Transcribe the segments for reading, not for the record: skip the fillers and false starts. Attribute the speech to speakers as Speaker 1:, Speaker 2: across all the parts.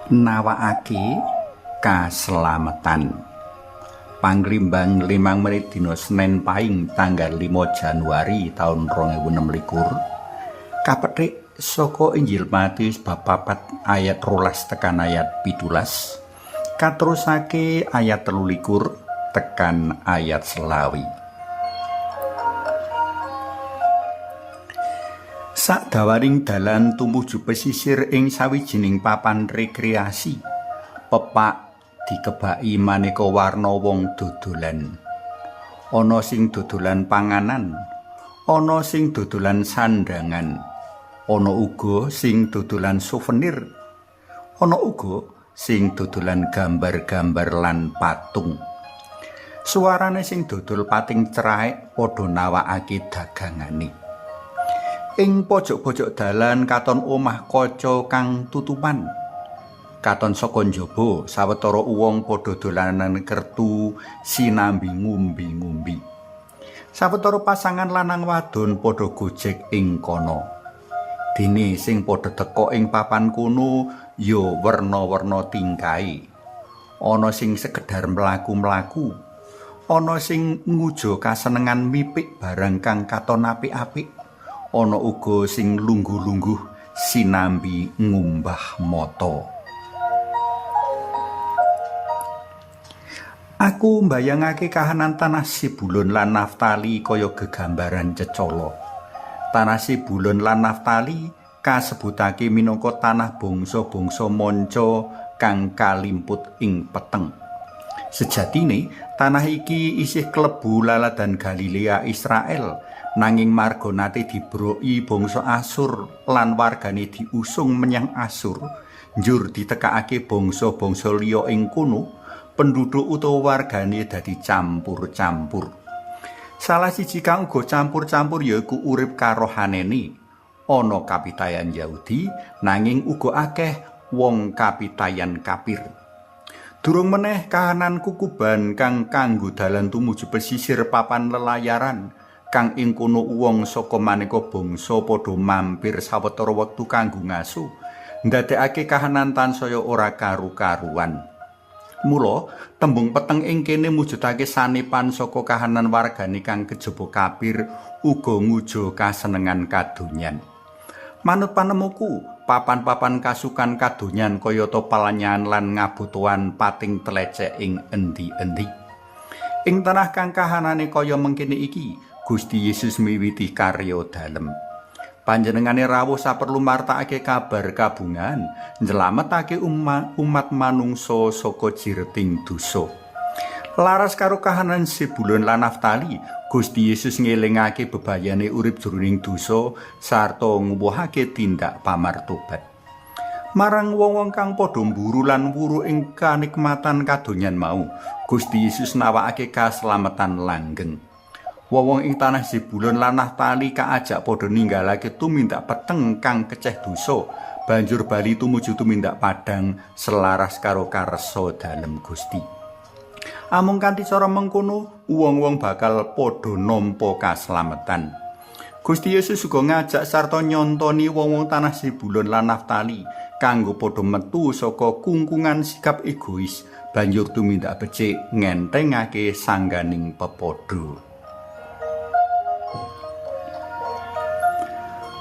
Speaker 1: Nawakake kaslametan. Pangrimbang 5 menit dina Senen Paing tanggal 5 Januari taun 2026. Kapethik saka Injil Matius bab 4 ayat 12 tekan ayat 17. Katerusake ayat 23 tekan ayat 20. Sadawaning dalan tumuju pesisir ing sawijining papan rekreasi, pepak dikebaki maneka warna wong dodolan. Ana sing dodolan panganan, ana sing dodolan sandangan, ana uga sing dodolan souvenir, ana uga sing dodolan gambar-gambar lan patung. Suarane sing dodol pating ceraek padha nawakake dagangane. Ing pojok-pojok dalan katon omah kaca kang tutupan. Katon saka njaba sawetara wong padha dolanan kertu sinambi ngumbi-ngumbi. Sawetara pasangan lanang wadon padha gojek ing kono. Dene sing padha teka ing papan kono ya werna-werna tingkahe. Ana sing sekedhar mlaku-mlaku, ana sing ngujo kasenengan mipik barang kang katon apik-apik. Ana uga sing lungguh-lungguh sinambi ngumbah mata. Aku mbayangake kahanan tanah Zebulon lan Naftali kaya gegambaran cecala. Tanah Zebulon lan Naftali kasebutake minangka tanah bangsa-bangsa manca kang kalimput ing peteng. Sejatine tanah iki isih klebu laladan Galilea Israel, nanging marga nate dibroki bangsa Asur lan wargane diusung menyang Asur, njur ditekakake bangsa-bangsa liya ing kono, penduduk utawa wargane dadi campur-campur. Salah siji kang uga campur-campur yaiku urip karohanene. Ana kapitayan Yahudi, nanging uga akeh wong kapitayan kafir. Durung meneh kahanan kukuban kang kanggo dalan tumuju pesisir papan lelayaran kang ing kono wong saka maneka bangsa padha mampir sawetara wektu kanggo ngaso, ndadekake kahanan tansaya ora karu-karuan. Mula tembung peteng ing kene mujudake sanepan saka kahanan wargane kang kejaba kafir uga ngujo kasenengan kadonyan. Manut panemuku, papan-papan kasukan kadonyan kayata palanyan lan ngabutuhan pating tlecek ing endi-endi. Ing tanah kang kahanane kaya mengkene iki, Gusti Yesus miwiti karya dalem. Panjenengane rawuh saperlu martakake kabar kabungan, njlametake umat manungsa saka jireting dosa. Laras karo kahanan Zebulon lan Naftali, Gusti Yesus ngelingake bebayane urip jroning dosa sarta nguwuhake tindak pamartobat. Marang wong-wong kang padha mburu lan wuru ing kanikmatan kadonyan mau, Gusti Yesus nawakake kaslametan langgeng. Wong-wong ing tanah Zebulon lan Naftali kaajak padha ninggalake tumindak peteng kang keceh dosa, banjur bali tumuju tumindak padhang selaras karo karsa dalem Gusti. Amung kanthi cara mengkono, wong-wong bakal padha nampa kaslametan. Gusti Yesus uga ngajak sarta nyontoni wong-wong tanah Zebulon lan Naftali kanggo padha metu saka kungkungan sikap egois, banjur tumindak becik ngentengake sangganing pepadha.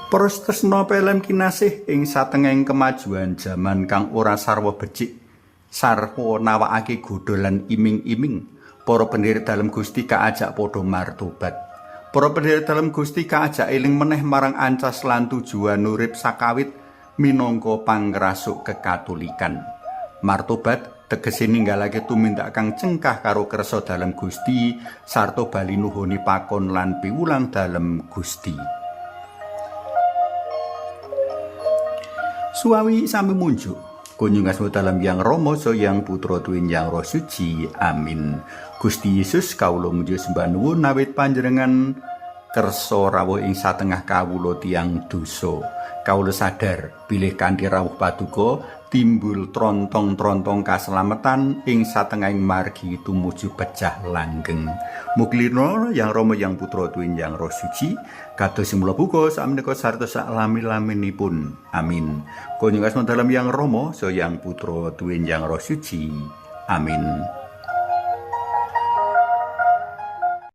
Speaker 1: Para tresna pelem kinasih ing satengahing kemajuan jaman kang ora sarwa becik, sarwa nawakake godha lan iming-iming, para pendherek dalem Gusti kaajak padha martobat. Para pendherek dalem Gusti kaajak eling meneh marang ancas lan tujuan urip sakawit minangka pangrasuk kekatolikan. Martobat tegese ninggalake tumindak kang cengkah karo kersa dalem Gusti sarta bali nuhuni pakon lan piwulang dalem Gusti. Suawi sami munjuk. Kunjung asma dalam Yang Rama, Yang Putra tuwin Yang Roh Suci. Amin. Gusti Yesus kawula muji sembah nuwun awit panjenengan kersa rawuh ing satengah kawula tiyang dosa. Kawula sadar bilih kanthi rawuh paduka timbul trontong-trontong kaslametan ing satengahing margi tumuju pecah langgeng. Mugi Yang Rama, Yang Putra tuwin Yang Roh Suci, kados mula buka, sakmenika sarta saklami-laminipun. Amin. Kunjung asma dalem Yang Rama, so Yang Putra tuwin Yang Roh Suci. Amin.